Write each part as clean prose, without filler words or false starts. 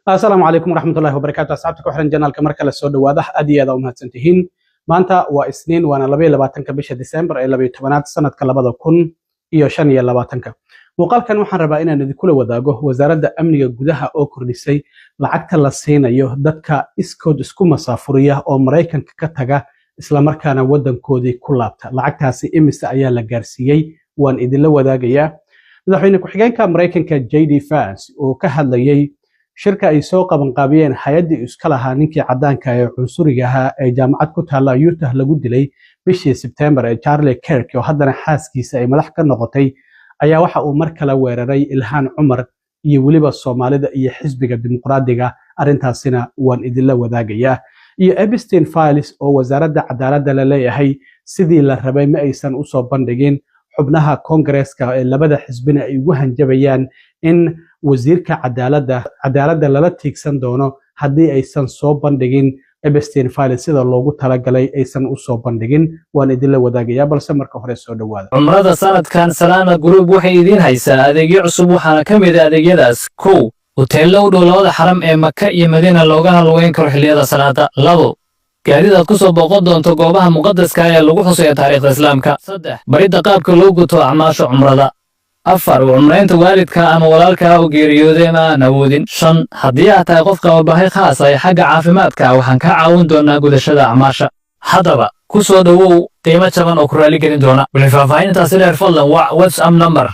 Asalaamu calaykum waraxmatullahi wabarakaatu. Asxaabta ku xiran channelka, mar kale soo dhawaada. Aad iyo aad u mahadsantihiin. Maanta waa Isniin, waana 22-ka bisha Disembar ee 12aad sanadka 2025-ka. Muuqaalkan waxaan rabaa inaan idinkula wadaago Wasaaradda Amniga Gudaha oo kordhisay lacagta la siinayo dadka iskood isku masaafuriya oo Maraykanka ka taga, islamarkaana waddankoodii ku laabta. Lacagtaasi imise ayaa la gaarsiiyey? Waan idinla wadaagayaa. Madaxweyne ku-xigeenka Maraykanka JD Vance oo ka hadlayey shirka ay soo qabanqaabiyeen hay-addii iska lahaa ninkii caddaanka ee cunsuriga ahaa ee jaamacad ku taalla Utah lagu dilay bishii Sebtembar ee Charlie Kirk, oo haddana xaaskiisa ay madax ka noqotay, ayaa waxa uu mar kale weeraray Ilhaan Cumar iyo weliba Soomaalida iyo xisbiga Dimuqraadiga. Arrintaasina waan idinla wadaagayaa. Iyo Epstein Files oo Wasaaradda Cadaaladda la leeyahay sidii la rabay ma aysan usoo bandhigin, xubnaha Koongareeska ee labada xisbina ay ugu hanjabayaan in wasiirka cadaaladda lala tiigsan doono haddii aysan soo bandhigin Epstein Files sida loogu talagalay aysan usoo bandhigin. Waan idinla wadaagayaa, balse marka hore soo dhawaada. Cumrada sanadkan Salaama Group waxay idiin haysaa adeegyo cusub. Waxaana ka mid ah adeegyadaas: 1, huteello u dhow labada xaram ee Maka iyo Madiina looga lugeyn karo xilliyada salaada; 2, gaadiid aad ku soo booqan doonto goobaha muqadaska ee lagu xusayo taariikhda Islaamka; 3, baridda qaabka loo guto acmaasha cumrada; 4, u cumraynta waalidka ama walaalkaa oo geeriyooday ama aan awoodin; 5, haddii aad tahay qof qaba baahi khaas ah ee xagga caafimaadka, waxaan kaa caawin doonaa gudashada acmaasha. Haddaba ku soo dhowow qiimo jaban oo ku raali gelin doona. Wixii faahfaahintaasi dheer, fadlan wac WhatsApp number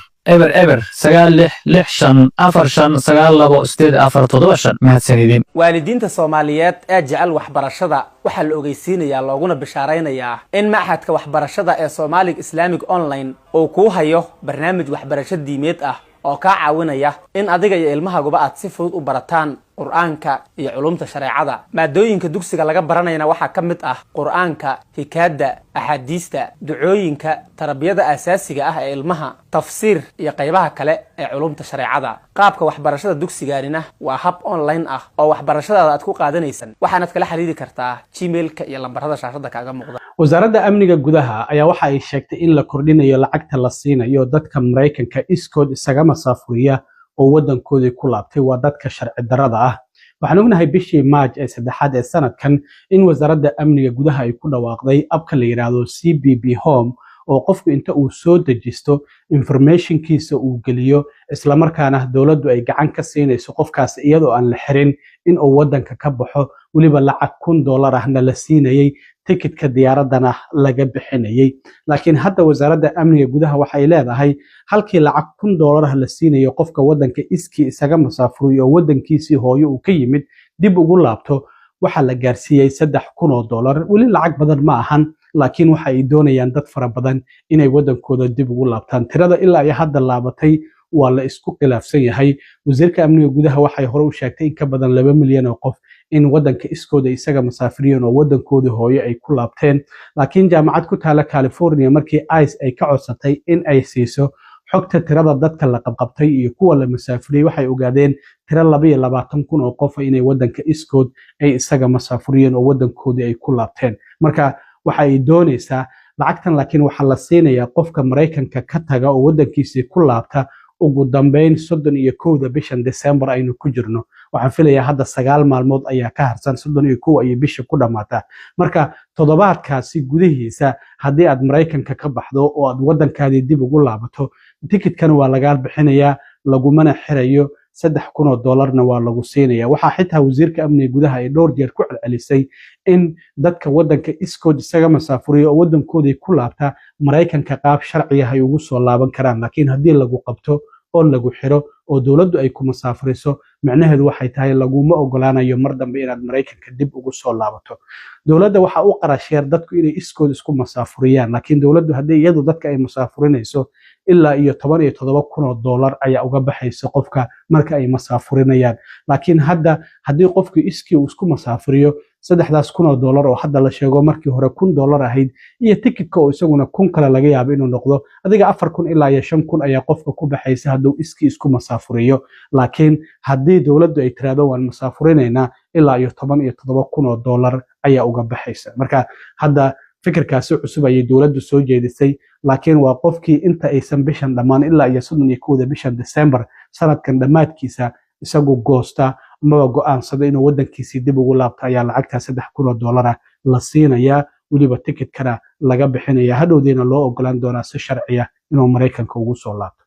00966659928475. Mahadsanidin. Waalidiinta Soomaaliyeed ee jecel waxbarashada waxaa la ogeysiinayaa looguna bishaaraynayaa in Machadka Waxbarashada ee Somali Islamic Online uu kuu hayo barnaamij waxbarasho diimeed ah oo kaa caawinaya in adiga iyo ilmahaguba aad si fudud u barataan Qur-aanka iyo culumta shareecada. Maadooyinka dugsiga laga baranayana waxaa ka mid ah Qur-aanka, hikaada, axaadiista, ducooyinka, tarbiyada aasaasiga ah ee ilmaha, tafsiir iyo qaybaha kale ee culumta shareecada. Qaabka waxbarashada dugsigaanina waa hab online ah oo waxbarashadaada aad ku qaadanaysan. Waxaanaad kala xiriiri kartaa Gmailka iyo lambarada shaashada kaaga muuqda. Wasaaradda Amniga Gudaha ayaa waxa ay sheegtay in la kordhinayo lacagta la siinayo dadka Maraykanka iskood isaga masaafuriya oo waddankoodii ku laabtay, waa dadka sharci darrada ah. Waxaan ognahay bishii Maaj ee 3aad ee sanadkan in Wasaaradda Amniga Gudaha ay ku dhawaaqday appka la yidhaahdo CBP Home, oo qofku inta uu soo dejisto informationkiisa uu geliyo, islamarkaana dowladdu ay gacan ka siinayso qofkaas iyadoo aan la xirin in uu waddanka ka baxo, weliba lacag $1000 ahna la siinayey, tikitka diyaaraddana laga bixinayey. Laakiin hadda Wasaaradda Amniga Gudaha waxay leedahay halkii lacag $1000 ah la siinayo qofka waddanka iskii isaga masaafuriyo oo waddankiisii hooyo uu ka yimid dib ugu laabto, waxaa la gaarsiiyey $3000. Weli lacag badan ma ahan, laakiin waxa ay doonayaan dad fara badan inay waddankooda dib ugu laabtaan. Tirada ilaa iyo hadda laabatay waa la isku khilaafsan yahay. Wasiirka Amniga Gudaha waxay hore u sheegtay in ka badan 2 milyan oo qof in waddanka iskooda isaga masaafiriyeen oo waddankoodii hooyo ay ku laabteen. Laakiin jaamacad ku taala California markii ICE ay ka codsatay in ay siiso xogta tirada dadka la qabqabtay iyo kuwa la masaafuriyey, waxay ogaadeen tiro 22,000 oo qof inay waddanka iskood ay isaga masaafuriyeen oo waddankoodii ay ku laabteen. Marka waxa ay doonaysaa lacagtan, laakiin waxaa la siinayaa qofka Maraykanka ka taga oo waddankiisii ku laabta ugu dambeyn 31-da bishan December aynu ku jirno. Waxaan filayaa hadda 9 maalmood ayaa ka harsan, 31 ayay bisha ku dhammaataa. Marka toddobaadkaasi gudihiisa haddii aad Maraykanka ka baxdo oo aad waddankaadii dib ugu laabato, tikidkan waa lagaa bixinayaa, lagumana xirayo, $3000na waa lagu siinaya. Waxaa xitaa wasiirka amniga gudaha ay dhowr jeer ku celcelisay in dadka waddanka iskood isaga masaafuriya oo waddankoodii ku laabta Maraykanka qaab sharciga ay ugu soo laaban karaan. Laakiin haddii lagu qabto oo lagu xiro oo dowladdu ay ku masaafuriso, micnaheedu waxay tahay laguma ogolaanayo mar dambe inaad Maraykanka dib ugu soo laabato. Dowladda waxaa u qarasheer dadku inay iskood isku masaafuriyaan, laakiin dowladdu haddii iyadu dadka ay masaafurinayso, ilaa iyo $17,000 ayaa uga baxaysa qofka marka ay masaafurinayaan. Laakiin hadda haddii qofku iskii uu isku masaafuriyo, saddexdaas kun oo dollar oo hadda la sheego markii hore $1000 ahayd iyo tikidka oo isaguna 1000 kale laga yaabo inuu noqdo, adiga 4000 ilaa iyo 5000 ayaa qofka ku baxaysa hadduu iskii isku masaafuriyo. Laakiin haddii dowladdu ay tiraahdo waan masaafurinaynaa, ilaa iyo $17,000 ayaa uga baxaysa. Marka hadda fikirkaasi cusub ayay dowladdu soo jeedisay, laakiin waa qofkii inta aysan bishan dhammaan, ilaa iyo 31-da bishan December sanadkan dhammaadkiisa, isagu goosta Amaba go'aansado inuu waddankiisii dib ugu laabto ayaa lacagtaa $3,000 ah la siinayaa, weliba tikitkana laga bixinaya, hadhowdiina loo ogolaan doonaa si sharciya inuu Maraykanka ugu soo laabto.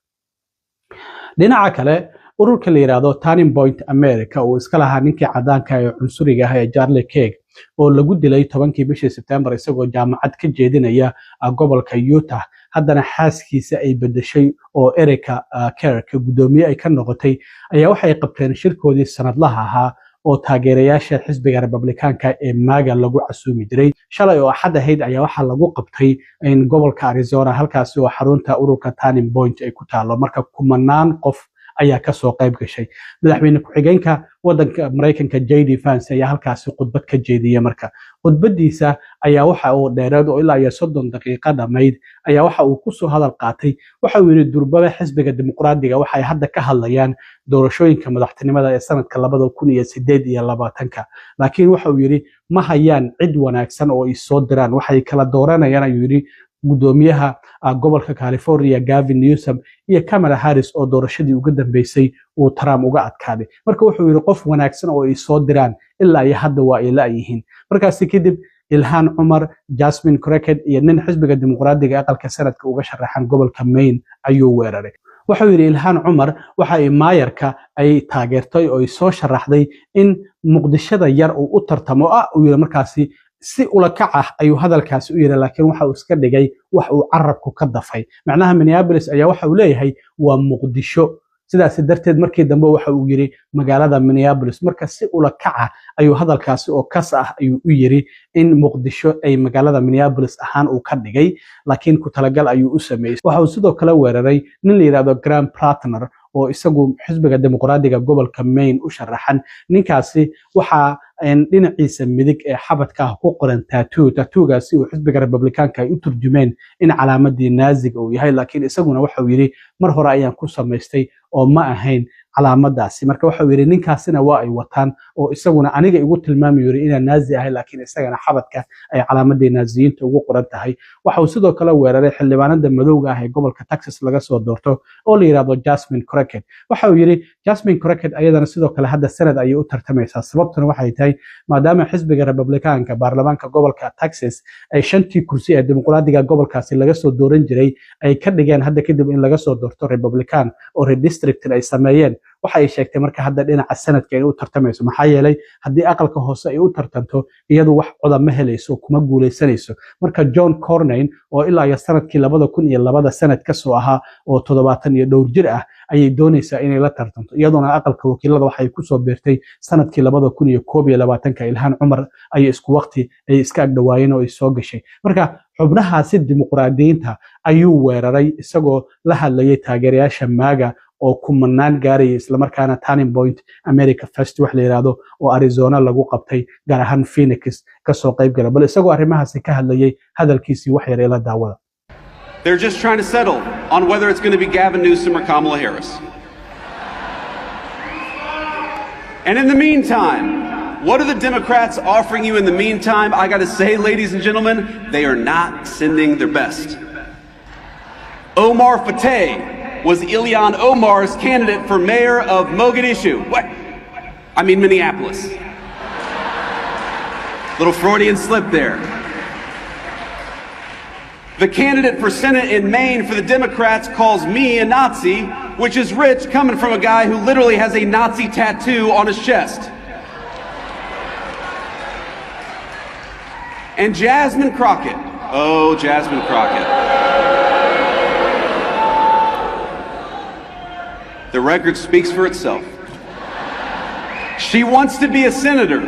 Dhinaca kale, ururka la yidhaahdo Turning Point America, uu iska lahaa ninkii cadaanka ee cunsuriga ah ee Charlie Kirk, oo lagu dilay 10-kii bishii Sebtembar isagoo jaamacad ka jeedinaya gobolka Utah, haddana xaaskiisa ay bedeshay oo Erika Kirk guddoomiye ay ka noqotay, ayaa waxay qabteen shirkoodii sanadlaha ahaa oo taageerayaasha xisbiga Republikaanka ee MAGA lagu casuumi jiray. Shalay oo Axad ahayd ayaa waxaa lagu qabtay in gobolka Arizona, halkaasi oo xarunta ururka Turning Point ay ku taalo. Marka kumanaan qof ayaa kasoo qayb gashay. Madaxweyne ku-xigeenka wadanka Maraykanka JD Vance ayaa halkaasi khudbad ka jeediyey. Marka khudbadiisa ayaa waxa uu dheereed oo ilaa iyo 30 daqiiqo dhammayd ayaa waxa uu kusoo hadal qaatay, waxa uu yidhi durbaba xisbiga Dimuqraadiga waxay hadda ka hadlayaan doorashooyinka madaxtinimada ee sanadka 2028-ka, laakiin waxa uu yidhi ma hayaan cid wanaagsan oo ay soo diraan. Waxay kala dooranayaan, ayuu yidhi, gudoomiyaha gobolka California Gavin Newsom iyo Kamala Harris oo doorashadii ugu dambeysay uu Trump uga adkaaday. Marka wuxuu yidhi qof wanaagsan oo ay soo diraan ilaa iyo hadda waa ay la'yihiin. Markaasi kadib Ilhaan Cumar, Jasmine Crockett iyo nin xisbiga Dimuqraadiga aqalka Senate-ka uga sharaxan gobolka Maine ayuu weeraray. Wuxuu yidhi Ilhaan Cumar waxa ay maayarka ay taageertay oo ay soo sharaxday in Muqdishada yar uu u tartamo ah, uu yidhi. Markaasi si ula kac ah ayuu hadalkaasi u yidhi, laakiin waxa uu iska dhigay wax uu carabku ka dafay. Macnaha Minneapolis ayaa waxa uu leeyahay waa Muqdisho, sidaasi darteed markii dambe waxa uu yidhi magaalada Minneapolis. Marka si ula kaca ayuu hadalkaasi oo kas ah ayuu u yidhi in Muqdisho ay magaalada Minneapolis ahaan uu ka dhigay, laakiin ku talagal ayuu u sameeyey. Waxa uu sidoo kale weeraray nin la yidhahdo Graham Platner oo isagu xisbiga Dimuqraadiga gobolka Maine u sharaxan. Ninkaasi waxaa dhinaciisa midig ee xabadka ah ku qoran tattoo. Tattoo-gaasi uu xisbiga Republikaanka ay u turjumeen in calaamadii Naaziga uu yahay, laakiin isaguna waxa uu yidhi mar hore ayaan ku samaystay oo ma ahayn calaamadaasi. Marka waxa uu yidhi ninkaasina waa ay wataan oo isaguna aniga igu tilmaamayu yidhi inaan Naazi ahay, laakiin isagana xabadka ay calaamadii Naaziyiinta ugu qoran tahay. Waxa uu sidoo kale weeraray xildhibaanada madowga ah ee gobolka Texas laga soo doorto oo la yidhahdo Jasmine Crockett. Waxa uu yidhi Jasmine Crockett ayadana sidoo kale hadda Senate ayay u tartamaysaa, sababtuna waxay tahay maadaama xisbiga Republikaanka baarlamaanka gobolka Texas ay shantii kursi ee Dimuqraadiga gobolkaasi laga soo dooran jiray ay ka dhigeen hadda kadib in laga soo doorto Republican oo redistricting ay sameeyeen. Waxa ay sheegtay marka hadda dhinaca Senate-ka inay u tartamayso, maxaa yeelay haddii aqalka hoose ay u tartanto iyadu wax coda ma helayso, kuma guuleysanayso. Marka John Cornyn oo ilaa iyo sanadkii 2002 Senate kasoo ahaa oo 70 iyo dhowr jir ah ayay doonaysaa inay la tartanto. Iyadoona aqalka wakiilada waxay kusoo biirtay sanadkii 2021-ka. Ilhaan Cumar ayay isku waqti ay iska agdhawaayeen oo ay soo gashay. Marka xubnahaasi Dimuqraadiyiinta ayuu weeraray isagoo la hadlayay taageerayaasha MAGA oo kumanaan gaaraya, islamarkaana Turning Point America First wax la yidhaahdo oo Arizona lagu qabtay, gaar ahaan Phoenix, kasoo qayb gala. Bal isagoo arrimahaasi ka hadlayay hadalkiisii wax yar ila daawada. They're just trying to settle on whether it's going to be Gavin Newsom or Kamala Harris. And in the meantime, what are the Democrats offering you in the meantime? I got to say, ladies and gentlemen, they are not sending their best. Omar Fateh was Ilhan Omar's candidate for mayor of Mogadishu. What? I mean, Minneapolis. Little Freudian slip there. The candidate for Senate in Maine for the Democrats calls me a Nazi, which is rich coming from a guy who literally has a Nazi tattoo on his chest. And Jasmine Crockett. Oh, Jasmine Crockett. The record speaks for itself. She wants to be a senator,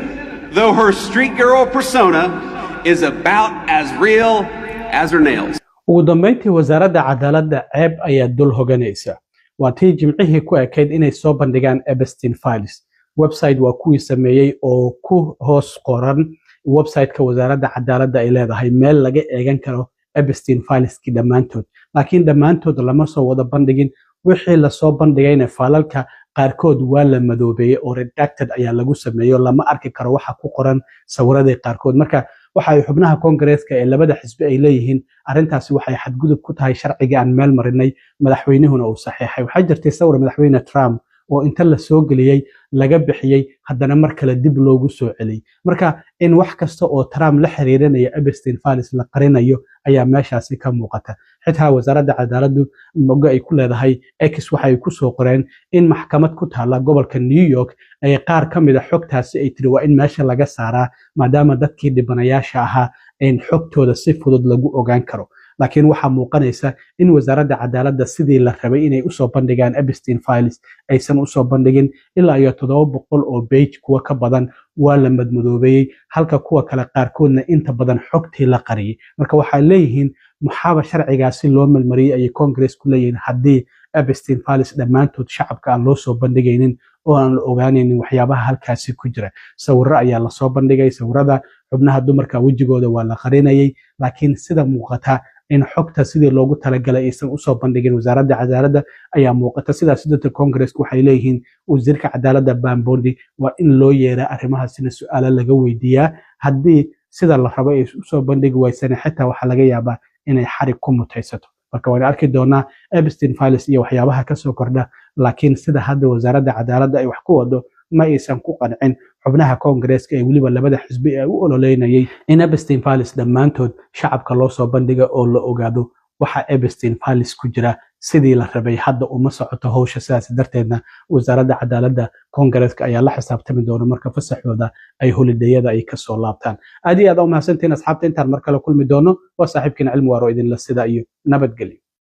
though her street girl persona is about as real as her nails. Ugu dambeyntii, Wasaaradda Cadaaladda ceeb ayaa dul hoganaysa. Waa tii Jimcihii ku ekayd inay soo bandhigaan Epstein files. Website waa kuwii sameeyey oo ku hoos qoran website-ka Wasaaradda Cadaaladda ay leedahay meel laga eegan karo Epstein files-kii dhammaantood, laakiin dhammaantood lama soo wada bandhigin. Wixii lasoo bandhigayna faalalka qaarkood waa la madoobeeyey oo redacted ayaa lagu sameeyo, lama arki karo waxa ku qoran sawiradii qaarkood. Marka waxa ay xubnaha Koongareeska ee labada xisbi ay leeyihiin arrintaasi waxay xadgudub ku tahay sharciga aan meel marinay, madaxweynihuna uu saxiixay. Waxaa jirtay sawir madaxweyne Trump oo inta la soo geliyey laga bixiyey, haddana mar kale dib loogu soo celiyey. Marka in wax kasta oo Trump la xiriirinaya Epstein Files la qarinayo ayaa meeshaasi ka muuqata. Xitaa Wasaaradda Cadaaladdu moga ay ku leedahay X waxay ku soo qoreen in maxkamad ku taalla gobolka New York ay qaar ka mid a xogtaasi ay tiri waa in meesha laga saaraa, maadaama dadkii dhibanayaasha ahaa in xogtooda si fudud lagu ogaan karo. Laakiin waxaa muuqanaysa in Wasaaradda Cadaaladda sidii la rabay inay usoo bandhigaan Epstein Files aysan usoo bandhigin. Ilaa iyo 700 oo page kuwa ka badan waa la madmadoobeeyey, halka kuwa kale qaarkoodna inta badan xogtii la qariyey. Marka waxay leeyihiin, maxaaba sharcigaasi loo melmariyey, ayay Congress ku leeyihiin, haddii Epstein Files dhammaantood shacabka aan loo soo bandhigaynin oo aan la ogaanaynin waxyaabaha halkaasi ku jira? Sawirro ayaa lasoo bandhigay. Sawirada xubnaha dumarka wejigooda waa la qarinayay, laakiin sida muuqata in xogta sidii loogu talagalay aysan usoo bandhigin Wasaaradda Cadaaladda ayaa muuqata. Sidaas darteed Congresska waxay leeyihiin wasiirka cadaaladda Pam Bondi waa in loo yeeraa, arrimahaasina su-aalo laga weydiiyaa. Haddii sida la rabo ay usoo bandhigi waysana, xitaa waxaa laga yaabaa inay xarig ku mutaysato. Marka waan arki doonaa Epstein Files iyo waxyaabaha kasoo kordha, laakiin sida hadda Wasaaradda Cadaaladda ay wax ku wado ma aysan ku qancin xubnaha Koongareeska ee weliba labada xisbi ee u ololeynayay in Epstein Files dhammaantood shacabka loo soo bandhiga oo la ogaado waxa Epstein Files ku jira. Sidii la rabay hadda uma socoto howsha. Sidaas darteedna Wasaaradda Cadaaladda Koongareeska ayaa la xisaabtami doona marka fasaxooda ay holidayada ay kasoo laabtaan. Aad iyo aad u mahadsantihiin, asxaabta. Intaan mar kale kulmi doono, waa saaxiibkiin Cilmi Waaro idinla sida iyo nabadgelyo.